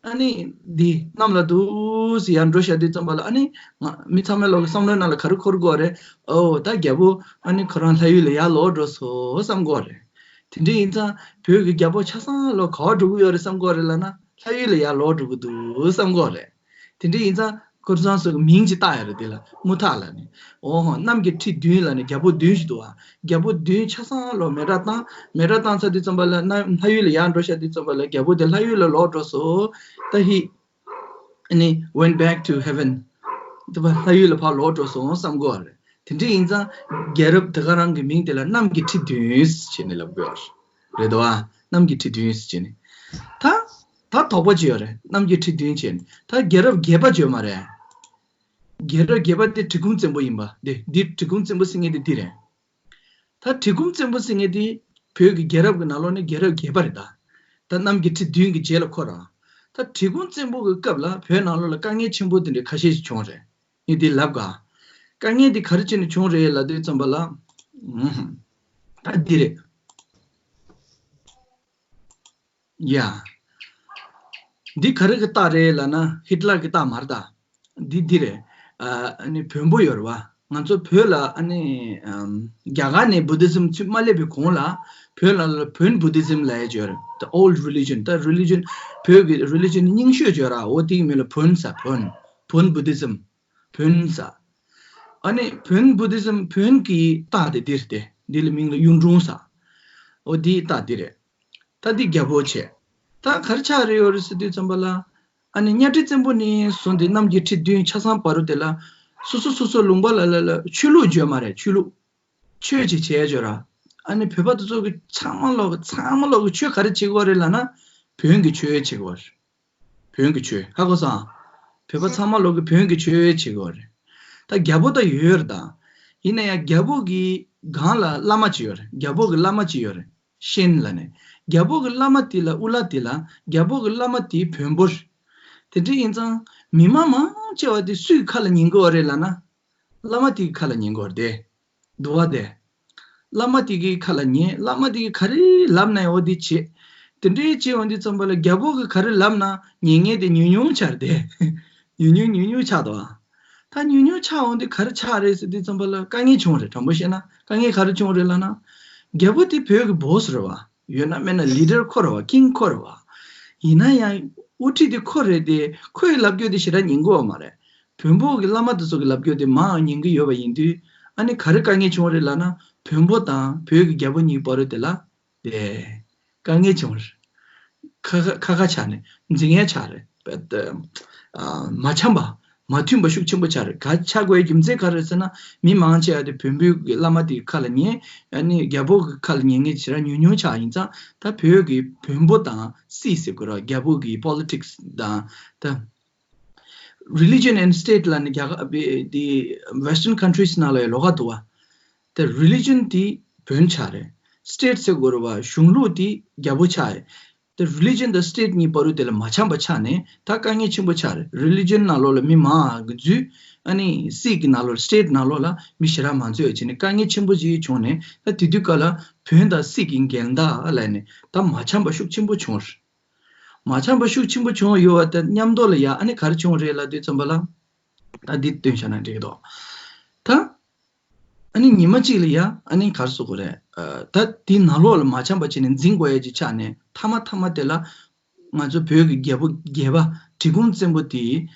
ཨ་ནི། འདི་གནམ་ལ་འདུག་སེ་ཡར་འགྲོ་བཞག་དུས་ཙམ་པ་ལ་ཨ་ནི། ང་མི་ཚང་མའི་ལོག་གི་བསམ་བློའི་ནང་ལ་ག་རེ་འཁོར་གི་ཡོད་རེད། ཨོ་ད་རྒྱལ་པོ་ཨ་ནི་ཁོ་རང་ལྷ་ཡུལ་ལ་ཡར་ལོག་འགྲོ་སོང་བསམ་གི་ཡོད་རེད། དེ་འདྲ་ཡིན་ཙང་བོད་ཀྱི་རྒྱལ་པོ་ཆ་ཚང་ལོག་ག་པར་འགྲོ་གི་ཡོད་རེད་བསམ་གི་ཡོད་རེད་ལབ་ན་ལྷ་ཡུལ་ལ་ཡར་ལོག་འགྲོ་གི་འདུག་བསམ་གི་ཡོད་རེད། དེ་འདྲ་ཡིན་ཙང་ཁོ་རང་ཚོ་གི་མིང་ཅིག་བཏགས་ཡོད་རེད། དེ་ལ་དམུ་ཐག་ལབ་ནས། འོ་ཧོ། གནམ་གྱི་ཁྲི་བདུན་ལབ་ནས་རྒྱལ་པོ་བདུན་ཞིག་འདུག་བ། རྒྱལ་པོ་བདུན་ཆ་ཚང་ལོག་མེ་སྲེག་བཏང་། མེ་སྲེག་བཏང་ཚར་དུས་ཙམ་པ་ལ་ན་ལྷ་ཡུལ་ལ་ཡར་འགྲོ་བཞག་དུས་ཙམ་པ་ལ་རྒྱལ་པོ་དེ་ལྷ་ཡུལ་ལ་ལོག་འགྲོ་སོང་། ད་ཧི། ཨ་ནི་went back to heaven། དེ་བ་ལྷ་ཡུལ་ལ་ཕར་ལོག་འགྲོ་སོང་བསམ་གི་ཡོད་རེད། དེ་འདྲ་ཡིན་ཙང་རྒྱལ་རབས་དེ་ག་རང་གི་མིང་དེ་ལ་གནམ་གྱི་ཁྲི་བདུན་ཟེར་ནས་ལབ་གི་ཡོད་རེད། རེད་དོ་ཨ། གནམ་གྱི་ཁྲི་བདུན་ཟེར་ནས། ད། ད་དོགས་པ་ཅི་ཡོད་རེད། གནམ་གྱི་ཁྲི་བདུན་ཟེར་ནས། ད་རྒྱལ་རབས་བརྒྱད་པ་བརྗོད་མ་རེད། རྒྱལ་རབས་བརྒྱད་པ་དེ་གྲི་གུམ་བཙན་པོ་ཡིན་པ། འདི་འདི་གྲི་གུམ་བཙན་པོ་ཟེར་མཁན་དེ་འདི་རེད། ད་གྲི་གུམ་བཙན་པོ་ཟེར་མཁན་དེ་བོད་ཀྱི་རྒྱལ་རབས་ཀྱི་ནང་ལོགས་ནས་རྒྱལ་རབས་བརྒྱད་པ་རེད་ད། ད་གནམ་གྱི་ཁྲི་བདུན་གྱི་རྗེས་ལ་འཁོར་ར། ད་གྲི་གུམ་བཙན་པོ་གི་སྐབས་ལ་བོད་ནང་ལོགས་ལ་དཀའ་ངལ་ཆེན་པོ་དེ་འདྲ་ཁ་ཤས་ཤིག་བྱུང་རེད། ངས་འདི་ལབ་ག་དཀའ་ངལ་འདི་ག་རེ་བྱས་ནས་བྱུང་རེད་ལབ་དུས་ཙམ་པ་ལ། ཨུམ། ད་འདི་རེད། ཡ། འདི་ག་རེ་གི་རྟགས་རེད་ལབ་ན་ཧིཊ་ལར་གི་རྟགས་མ་རེད་ད། འདི་འདི་རེད། ཨ་ནི་བོན་པོ་ཡོད་རེད་བ། ང་ཚོ་བོད་ལ་ཨ་ནི་ཨམ་རྒྱ་གར་ནས་བུ་དི་ཛིམ་ཚུད་མ་སླེབས་པའི་གོང་ལ་བོད་ལ་ལ་བོན་བུ་དི་ཛིམ་ལབ་ཡ་ཅིག་ཡོད་རེད། The old religion. ད་རི་ལི་ཇན་བོད་ཀྱི་རི་ལི་ཇན་རྙིང་ཤོས་ཅིག་ཡོད་ར། འོ་དེའི་མིང་ལ་བོན་ཟེར། བོན། བོན་བུ་དི་ཛིམ། བོན་ཟེར། ཨ་ནི་བོན་བུ་དི་ཛིམ་བོན་གྱི་རྟགས་དེ་འདིར་ཏེ་འདི་ལ་མིང་ལ་གཡུང་དྲུང་ཟེར། འོ་འདིའི་རྟགས་འདི་རེད། ད་འདི་རྒྱལ་པོ་བྱས། ད་ག་རེ་ཆགས་རེ་ཡོད་རེད་ཟེར་དུས་ཙམ་པ་ལ། ཨ་ནི་གཉའ་ཁྲི་བཙན་པོ་ནས་བཟུང་སྟེ་གནམ་གྱི་ཁྲི་བདུན་ཆ་ཚང་བར་དུ་དེ་ལ་སོ་སོ་སོ་སོ་ལུང་པ་ལ་ལ་ལ་ཆོས་ལུགས་བརྗོད་མ་རེད། ཆོས་ལུགས། ཆོས་ཅིག་བྱས་བརྗོད་ར། ཨ་ནི་བོད་པ་དེ་ཚོ་གི་ཚང་མ་ལོག་གི་ཚང་མ་ལོག་གི་ཆོས་ག་རེ་བྱེད་ཀྱི་ཡོད་རེད་ལབ་ན། བོན་གྱི་ཆོས་བྱེད་ཀྱི་ཡོད་རེད། བོན་གྱི་ཆོས། ཧ་གོ་སོང་ཨ། བོད་པ་ཚང་མ་ལོག་གི་བོན་གྱི་ཆོས་བྱེད་ཀྱི་ཡོད་རེད། ད་རྒྱལ་པོ་ད་ཡོད་ཡོད་རེད་ད། ཡིན་ན་ཡང་རྒྱལ་པོ་གི་སྒང་ལ་བླ་མ་ཅིག་ཡོད་རེད། རྒྱལ་པོ་གི་བླ་མ་ཅིག་ཡོད་རེད། ཤན་ལབ་ནས། རྒྱལ་པོ་གི་བླ་མ་དེ་ལ་དབུ་བླ་དེ་ལ་རྒྱལ་པོ་གི་བླ་མ་དེ་བོན་པོ་རེད། དེ་འདྲ་ཡིན་ཙང་མི་མང་མང་ཆེ་བ་དེ་སུའི་ཁ་ལ་ཉན་གྱི་ཡོད་རེད་ལབ་ན། བླ་མ་དེ་གི་ཁ་ལ་ཉན་གྱི་ཡོད་རེད་དེ། འདུལ་བ་དེ། བླ་མ་དེ་གི་ཁ་ལ་ཉན། བླ་མ་དེ་གི་ག་རེ་ལབ་ན་ཡང་འོ་དེ་བྱེད། དེ་འདྲའི་བྱེད་འོང་དུས་ཙམ་པ་ལ་རྒྱལ་པོ་གི་ག་རེ་ལབ་ན་ཉན་མཁན་དེ་ཉུང་ཉུང་ཆགས་རེད་དེ། ཉུང་ཉུང་ཉུང་ཉུང་ཆགས་འདུག་ཨ། ད་ཉུང་ཉུང་ཆགས་འོང་དུས་ག་རེ་ཆགས་རེད་ཟེར་དུས་ཙམ་པ་ལ་དཀའ་ངལ་བྱུང་རེད། དྲང་པོ་བཤད་ན་དཀའ་ངལ་ག་རེ་བྱུང་རེད་ལབ་ན། རྒྱལ་པོ་དེ་བོད་ཀྱི་བོ་སི་རེད་བ། ཡོད་ན་མེད་ན་ལི་ཌར་ཁོ་རེད་བ། ཀིང་ཁོ་རེད་བ། ཡིན་ན་ཡང་དབུ་ཁྲིད་དེ་ཁོ་རེད་དེ། ཁོའི་ལབ་རྒྱུ་དེ་ཞེ་དྲག་ཉན་གྱི་ཡོད་མ་རེད། བོན་པོ་གི་བླ་མ་དེ་ཚོ་གི་ལབ་རྒྱུ་དེ་མང་ཉན་གྱི་ཡོད་པ་ཡིན་དུས། ཨ་ནི་ག་རེ་དཀའ་ངལ་བྱུང་རེད་ལབ་ན། བོན་པོ་དང་བོད་ཀྱི་རྒྱལ་པོ་གཉིས་བར་དུ་དེ་ལ་དེ་དཀའ་ངལ་བྱུང་རེད། ཁ་ཁ་ཁ་ཁ་ཆགས་ནས་འཛིང་ཡ་ཆགས་རེད། པད་ཨ་མ་འཆམ་པ། མ་མཐུན་པ་ཤུགས་ཆེན་པོ་ཆགས་རེད། ག་ཆགས་དགོས་ཡའི་རྒྱུ་མཚན་ག་རེ་རེད་ཟེར་ན། མི་མང་ཆེ་བ་དེ་བོན་པོའི་གི་བླ་མ་དེའི་ཁ་ལ་ཉན། ཨ་ནི་རྒྱལ་པོ་གི་ཁ་ལ་ཉན་མཁན་ཞེ་དྲག་ཉུང་ཉུང་ཆགས། ཡིན་ཙང་ད་བོད་ཀྱི་བོན་པོ་དང་སྲིད་ཟེར་དགོས་ར། རྒྱལ་པོ་གི་པོ་ལི་ཊིག་སི་དང་ད། Religion and state ལབ་ནས་རྒྱ་གར་བི་དེ་Western countries ནང་ལ་ཡང་ལོགས་ཀ་འདུག་བ། དེ་religion དེ་བོན་ཆགས་རེད། State ཟེར་དགོས་རེད་བ། གཞུང་ལུགས་དེ་རྒྱལ་པོ་ཆགས་རེད། དེ་religion དང་state གཉིས་བར་དུ་དེ་ལ་མ་འཆམ་པ་ཆགས་ནས། ད་དཀའ་ངལ་ཆེན་པོ་ཆགས་རེད། Religion ནང་ལོགས་ལ་མི་མང་གི་འཛུལ། ཨ་ནི་སྲིད་ཀྱི་ནང་ལོགས་ལ། state ནང་ལོགས་ལ་མི་ཞེ་དྲག་མ་འཛུལ་བྱས་ནས་དཀའ་ངལ་ཆེན་པོ་ཅིག་བྱུང་ནས། ད་དེ་དུས་སྐབས་ལ་བོན་དང་སྲིད་ཀྱི་འགལ་ཟླ་ལབ་ནས་ད་མ་འཆམ་པ་ཤུགས་ཆེན་པོ་བྱུང་རེད། མ་འཆམ་པ་ཤུགས་ཆེན་པོ་བྱུང་ཡོད་པ་དང་མཉམ་དུ་ལ་ཡ། ཨ་ནི་ག་རེ་བྱུང་རེད་ལབ་དུས་ཙམ་པ་ལ། ད་འདི་སྟོན་བྱས་ན་འགྲིག་གི་འདུག་ད་ཨ་ནི་ཉི་མ་གཅིག་ལ་ཡ། ཨ་ནི་ག་རེ་ཟེར་དགོས་རེད། ཨ། ད་དེའི་ནང་ལོགས་ལ་མ་འཆམ་པ་བྱས་ནས་འཛིང་དགོས་ཡ་ཅིག་ཆགས་ནས། མཐའ་མ་མཐའ་མ་དེ་ལ་ང་ཚོ་བོད་ཀྱི་རྒྱལ་པོ་རྒྱལ་པོ་གྲི་གུམ་བཙན་པོ་དེ།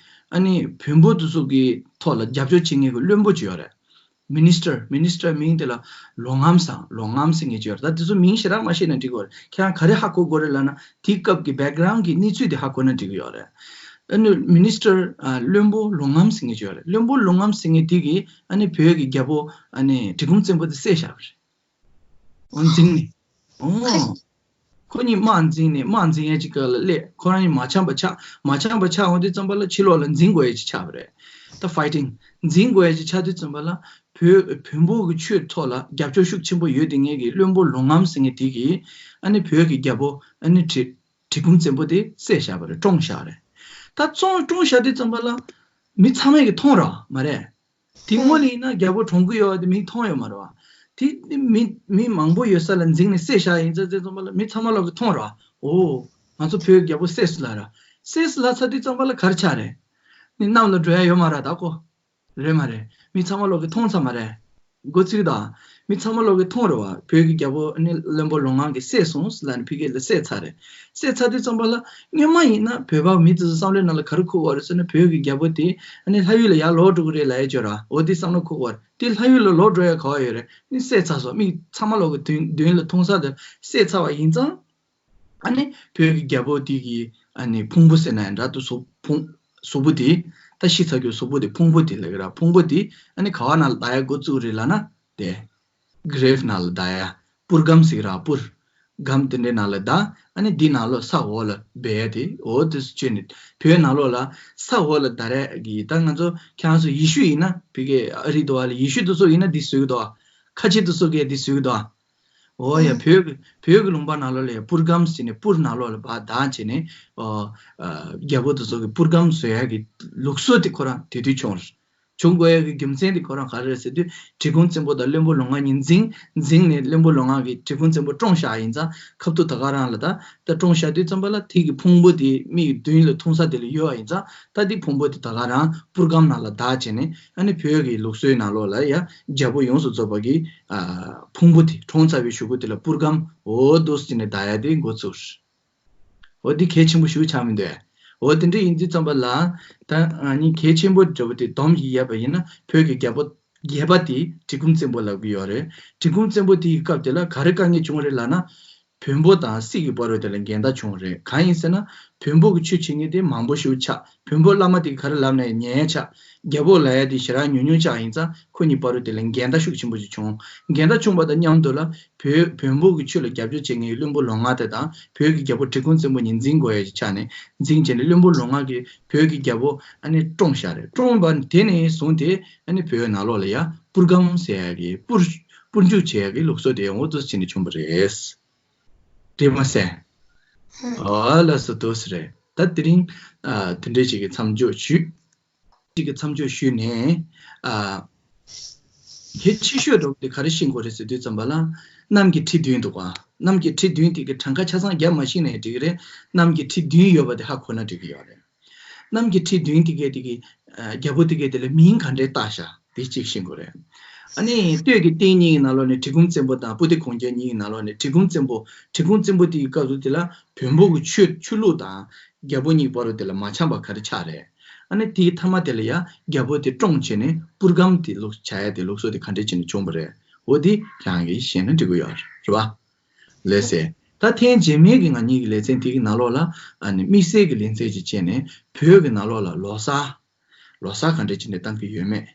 ཨ་ནི་བོན་པོ་དེ་ཚོ་གི་ཐོག་ལ་རྒྱབ་སྐྱོར་བྱེད་མཁན་གྱི་བློན་པོ་ཅིག་ཡོད་རེད། Minister, minister མིང་དེ་ལ་ལོ་ངམ་ཟེར། ལོ་ངམ་ཟེར་མཁན་ཅིག་ཡོད་རེད། ད་དེ་ཚོ་མིང་ཞེ་དྲག་མ་ཤེས་ན་འགྲིག་གི་ཡོད་རེད། ཁྱེད་རང་ག་རེ་ཧ་གོ་དགོས་རེད་ལབ་ན། དེའི་སྐབས་ཀྱི་background གྱི་གནས་ཚུལ་དེ་ཧ་གོ་ན་འགྲིག་གི་ཡོད་རེད། ཨ་ནི་minister ཨ། བློན་པོ་ལོ་ངམ་ཟེར་མཁན་ཅིག་ཡོད་རེད། བློན་པོ་ལོ་ངམ་ཟེར་མཁན་དེ་གིས་ཨ་ནི་བོད་ཀྱི་རྒྱལ་པོ་ཨ་ནི་གྲི་གུམ་བཙན་པོ་དེ་བསད་བཞག་པ་རེད། འོ། འཛིང་ནས། འོ། ཁོ་གཉིས་དམག་འཛིང་ནས། དམག་འཛིང་ཡས་ཀྱི་སྐབས་ལ་སླེབས། ཁོ་རང་གཉིས་མ་འཆམ་པ་ཆགས། མ་འཆམ་པ་ཆགས་འོང་དུས་ཙམ་པ་ལ་ཕྱི་ལོགས་ལ་འཛིང་དགོས་ཡས་ཅིག་ཆགས་པ་རེད། ད་fighting འཛིང་དགོས་ཡས་ཅིག་ཆགས་དུས་ཙམ་པ་ལ། བོད་བོན་པོ་གི་ཆོས་ཐོག་ལ་རྒྱབ་སྐྱོར་ཤུགས་ཆེན་པོ་ཡོད་དེ་ངེད་ཀྱི་བློན་པོ་ལོ་ངམ་ཟེར་མཁན་དེ་གིས་ཨ་ནི་བོད་ཀྱི་རྒྱལ་པོ་ཨ་ནི་གྲི་གྲི་གུམ་བཙན་པོ་དེ་བསད་བཞག་པ་རེད། བཀྲོངས་བཞག་རེད། ད་བཀྲོངས་བཀྲོངས་བཞག་དུས་ཙམ་པ་ལ་མི་ཚང་མས་ཀྱི་མཐོང་ར་མ་རེད། དེ་སྔོན་ལ་ཡིན་ན་རྒྱལ་པོ་གྲོངས་ཀྱི་ཡོད་པ་དེ་མིས་མཐོང་ཡོད་མ་རེད་བ། དེ་མི་མི་མང་པོ་ཡོད་ས་ལ་འཛིང་ནས་བསད་བཞག་ཡིན་ཙང་། དེ་ཙམ་པ་ལ་མི་ཚང་མ་ལོག་གི་མཐོང་ར། འོ། ང་ཚོ་བོད་རྒྱལ་པོ་བསད་སོང་ལབ་ར། བསད་སོང་ལབ་ཚར་དུས་ཙམ་པ་ལ་ག་རེ་ཆགས་རེད། ནི་གནམ་ལ་འགྲོ་ཡ་ཡོད་མ་རེད་ད་ཁོ། རེད་མ་རེད། མི་ཚང་མ་ལོག་གི་མཐོང་ཚར་མ་རེད། མགོ་ཚོས་དང་། མི་ཚང་མ་ལོག་གི་མཐོང་རེད་བ། བོད་ཀྱི་རྒྱལ་པོ་ནི་བློན་པོ་ལོ་ངམ་གྱིས་བསད་སོང་ལབ་ནས་ཕ་གི་ལ་བསད་ཚར་རེད། བསད་ཚར་དུས་ཙམ་པ་ལ་སྔོན་མ་ཡིན་ན་བོད་པ་མི་དེ་ཚོ་བསམ་བློའི་ནང་ལ་ག་རེ་འཁོར་གྱི་ཡོད་རེད་ཟེར་ན། བོད་ཀྱི་རྒྱལ་པོ་དེ་ཨ་ནི་ལྷ་ཡུལ་ལ་ཡར་ལོག་འགྲོ་གི་རེད་ལབ་ཡ་ཅིག་ཡོད་ར། འོ་དེ་བསམ་བློ་འཁོར་གྱི་ཡོད་རེད། དེ་ལྷ་ཡུལ་ལ་ལོག་འགྲོ་ཡ་ག་བ་ཡོད་རེད། ནི་བསད་ཚར་སོང་། མི་ཚང་མ་ལོག་གི་མདུན་མདུན་ལ་མཐོང་ས་དེ་བསད་ཚར་བ་ཡིན་ཙང་། ཨ་ནི་བོད་ཀྱི་རྒྱལ་པོ་དེ་གི་ཨ་ནི་ཕུང་པོ་ཟེར་ན་ཡང་འདྲ་འདུག་གཟུགས་ཕུང་། གཟུགས་པོ་དེ། ད་ཤི་ཚར་རྒྱུ་གཟུགས་པོ་དེ། ཕུང་པོ་དེ་ལབ་ཀྱི་ར། ཕུང་པོ་དེ་ཨ་ནི་ག་བ་ནང་ལ་བརྡབ་ཡ་འགོ་བཙུགས་རེད་ལབ་ན། དེ་གྷི་རེབ་ནང་ལ་བརྡབ་ཡ། པུར་སྒམ་ཟེར་གྱི་ར། པུར་སྒམ་དེ་འདྲའི་ནང་ལ་བརྡབ། ཨ་ནི་འདི་ནང་ལོགས་ས་འོག་ལ་སྦས་ཡ་དེ། འོ་དེ་ཚོ་བཅོས་ནས་བོད་ནང་ལོགས་ལ་ས་འོག་ལ་བརྡབ་རེས་ཀྱི། ད་ང་ཚོ་ཁྱེད་རང་ཚོ་ཡེ་ཤུ་ཡིན་ན་ཕ་གི་ཨ་རི་དུ་བ་ལ་ཡེ་ཤུ་དེ་ཚོ་ཡིན་ན་འདི་བཟོས་ཀྱི་འདུག་ཁ་ཆེ་དེ་ཚོ་གིས་འདི་བཟོས་ཀྱི་འདུག་འོ་ཡ། བོད་ཀྱི་བོད་ཀྱི་ལུང་པ་ནང་ལོགས་ལ་ཡ་པུར་སྒམ་ཟེར་ནས། པུར་ནང་ལོགས་ལ་བརྡབ་བྱས་ནས། ཨོ། ཨ། རྒྱལ་པོ་དེ་ཚོ་གི་པུར་སྒམ་བཟོ་ཡ་གི་ལུགས་སྲོལ་དེ་ཁོ་རང་དེ་དུས་བྱུང་རེད། བྱུང་དགོས་ཡ་གི་རྒྱུ་མཚན་དེ་ཁོ་རང་ག་རེ་རེད་ཟེར་དུས། འབྲི་གུང་བཙན་པོ་དང་བློན་པོ་ལོ་ལྔ་གཉིས་འཛིང་འཛིང་ནས་བློན་པོ་ལོ་ལྔ་གིས་འབྲི་གུང་བཙན་པོ་བཀྲོངས་བཞག་ཡིན་ཙང་། ཁ་ཐུག་ད་ག་རང་ལ་ད་ད་བཀྲོངས་བཞག་དུས་ཙམ་པ་ལ་དེ་གི་ཕུང་པོ་དེ་མིག་མདུན་ལ་མཐོང་ས་དེ་ལ་ཡོད་པ་ཡིན་ཙང་། ད་དེ་ཕུང་པོ་དེ་ད་ག་རང་པུར་སྒམ་ནང་ལ་བདག་བྱས་ནས། ཨ་ནི་བོད་ཀྱི་ལུགས་སྲོལ་ནང་ལོགས་ལ་ཡ་རྒྱལ་པོ་ཡོངས་སུ་རྫོགས་པ་གི་ཨ་ཕུང་པོ་དེ། བཀྲོངས་ཚར་བའི་གཞུག་གུ་དེ་ལ་པུར་སྒམ་འོ་འདུག་སེ་བྱས་ནས་བདག་ཡ་དེ་འགོ་ཚུགས། འོ་འདི་གལ་ཆེན་པོ་ཞེ་པོ་ཆགས་མི་འདུག་འོ་དེ་འདྲ་ཡིན་དུས་ཙམ་པ་ལ། ད་ཨ་ནི་གལ་ཆེན་པོ་འདྲ་བོ་དེ་སྡོམ་ཞིག་ཡོད་པ་ཡིན་ན། བོད་ཀྱི་རྒྱལ་པོ་བརྒྱད་པ་དེ་འབྲི་གུང་བཙན་པོ་ལབ་ཀྱི་ཡོད་རེད། འབྲི་གུང་བཙན་པོ་དེའི་སྐབས་དེ་ལ་ག་རེ་དཀའ་ངལ་བྱུང་བ་རེད་ལབ་ན། བོན་པོ་དང་སྲིད་ཀྱི་བར་དུ་དེ་ལ་འགལ་ཟླ་བྱུང་བ་རེད། གང་ཡིན་ཟེར་ན། བོན་པོ་གི་ཆོས་བྱེད་མཁན་དེ་མང་པོ་ཞིག་ཆགས། བོན་པོ་བླ་མ་དེ་ག་རེ་ལབ་ན་ཉན་ཡ་ཆགས། རྒྱལ་པོ་ལབ་ཡ་དེ་ཞེ་དྲག་ཉུང་ཉུང་ཆགས་ཡིན་ཙང་། ཁོ་གཉིས་བར་དུ་དེ་ལ་འགལ་ཟླ་ཤུགས་ཆེན་པོ་ཞིག་བྱུང་། འགལ་ཟླ་བྱུང་བ་དང་མཉམ་དུ་ལ། བོད་བོན་པོ་གི་ཆོས་ལ་རྒྱབ་སྐྱོར་བྱེད་མཁན་གྱི་བློན་པོ་ལོ་ལྔ་དེ་དང་། བོད་ཀྱི་རྒྱལ་པོ་འབྲི་གུང་བཙན་པོ་གཉིས་འཛིང་དགོས་ཡ་ཞིག་ཆགས་ནས། འཛིང་བྱས་ནས་བློན་པོ་ལོ་ལྔ་གིས་བོད་ཀྱི་རྒྱལ་པོ་ཨ་ནི་བཀྲོངས་བཞག་རེད། བཀྲོངས་པ་དེ་ནས་བཟུང་སྟེ། ཨ་ནི་བོད་ནང་ལོགས་ལ་ཡ་པུར་སྒམ་ཟེར་ཡ་གི་པུར་པུར་འཇུག་བྱེད་ཡ་གི་ལུགས་སྲོལ་དེ་འོ་འདུག་སེ་བྱས་ནས་བྱུང་བ་རེད། འགྲིག་མ་སོང་། ཨོ་ལགས་སོ། འདུག་སེ་རེད། ད་དེ་རིང་ཨ་དེ་འདྲའི་ཞིག་གི་མཚམས་འཇོག་ཞུས། ཅིག་གི་མཚམས་འཇོག་ཞུས་ནས། ཨ་གལ་ཆེ་ཤོས་འདྲ་བོ་དེ་ག་རེ་ཤེས་དགོས་རེད་ཟེར་དུས་ཙམ་པ་ལ། གནམ་གྱི་ཁྲི་བདུན་འདུག་ག་གནམ་གྱི་ཁྲི་བདུན་དེ་གི་གྲངས་ཀ་ཆ་ཚང་རྒྱབ་མ་ཤེས་ནའི་འགྲིག་གི་རེད། གནམ་གྱི་ཁྲི་བདུན་ཡོད་པ་དེ་ཧ་གོ་ན་འགྲིག་གི་ཡོད་རེད། གནམ་གྱི་ཁྲི་བདུན་དེ་གའི་དེ་གི་ཨ་རྒྱལ་པོ་དེ་གའི་དེ་ལ་མིང་ག་འདྲས་བཏགས་བཞག་དེ་གཅིག་ཤེས་དགོས་རེད། ཨ་ནི་སྟོད་ཀྱི་སྟེང་གཉིས་ཀྱི་ནང་ལོགས་ནས་གྲི་གུམ་བཙན་པོ་དང་སྤུ་ལྡེ་གུང་རྒྱལ་གཉིས་ཀྱི་ནང་ལོགས་ནས་གྲི་གུམ་བཙན་པོ། གྲི་གུམ་བཙན་པོ་དེ་གི་སྐབས་སུ་དེ་ལ་བོན་པོ་གི་ཆོས་ཆོས་ལུགས་དང་རྒྱལ་པོ་གཉིས་བར་དུ་དེ་ལ་མ་འཆམ་པ་ག་རེ་ཆགས་རེད། ཨ་ནི་དེའི་མཐའ་མ་དེ་ལ་ཡ་རྒྱལ་པོ་དེ་བཀྲོངས་བྱས་ནས་པུར་སྒམ་དེ་ལུགས་བྱ་ཡ་དེ་ལུགས་སྲོལ་དེ་ག་འདྲས་བྱས་ནས་བྱུང་བ་རེད། འོ་དེ་ཁྱེད་རང་གིས་ཤེས་ན་འགྲིག་གི་ཡོད་རེད་བ། ལགས་སེ། ད་ཐེངས་རྗེས་མའི་གི་ང་གཉིས་ཀྱི་ལེ་ཚན་དེ་གི་ནང་ལོགས་ལ། ཨ་ནི་དམིགས་བསལ་གྱི་ལེ་ཚན་ཅིག་བྱས་ནས་བོད་ཀྱི་ནང་ལོགས་ལ་ལོ་གསར། ལོ་གསར་ག་འདྲ་བྱས་ནས་བཏང་གི་ཡོད་མེད།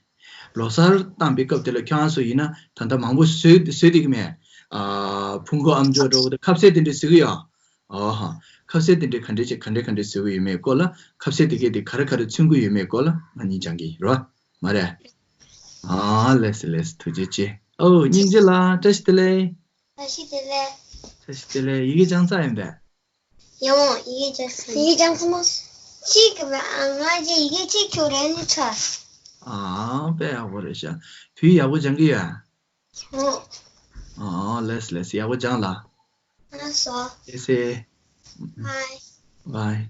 ལོ་གསར་བཏང་པའི་སྐབས་དེ་ལ་ཁྱེད་རང་ཚོ་ཡིན་ན་ད་ལྟ་མང་པོ་བཟོས་བཟོས་བསྡད་ཀྱི་མེད། ཨ་ཕུང་ཁུ་ཨམ་ཅོག་འདྲ་བོ་དང་ཁ་ཟས་དེ་འདྲ་བཟོས་ཀྱི་ཡོད། ཨོ་ཧ། ཁ་ཟས་དེ་འདྲ་ག་འདྲ་བྱས་ག་འདྲ་ག་འདྲ་བཟོས་ཀྱི་ཡོད་མེད་སྐོར་ལ། ཁ་ཟས་དེ་གས་དེ་ག་རེ་ག་རེ་མཚོན་གྱི་ཡོད་མེད་སྐོར་ལ་ང་གཉིས་སྦྱང་གི་ཡིན་རོ། མ་རེད། ཨ་ལགས་སེ་ལགས་སེ། ཐུགས་རྗེ་ཆེ། ཨོ་སྙིང་རྗེ་ལགས། བཀྲ་ཤིས་བདེ་ལེགས། བཀྲ་ཤིས་བདེ་ལེགས། བཀྲ་ཤིས་བདེ་ལེགས། ཡི་གེ་སྦྱངས་ཚར་ཡིན་པས། ཡང་ཡི་གེ་སྦྱངས་ཚར། ཡི་གེ་སྦྱངས་ཚར་མ། གཅིག་གི་བ་ང་རྗེས་ཡི་གེ་གཅིག་ཁྱོད་རེ་ནི་ཚར། ཨ་དཔེ་ཡག་པོ་རེད་ཤག་བོད་ཡིག་ཡག་པོ་སྦྱང་གི་ཡོད། ཨོ། ཨ་ལགས་སེ་ལགས་སེ། ཡག་པོ་སྦྱངས་ལ། ལགས་སོ། ལགས་སེ། བའི། བའི།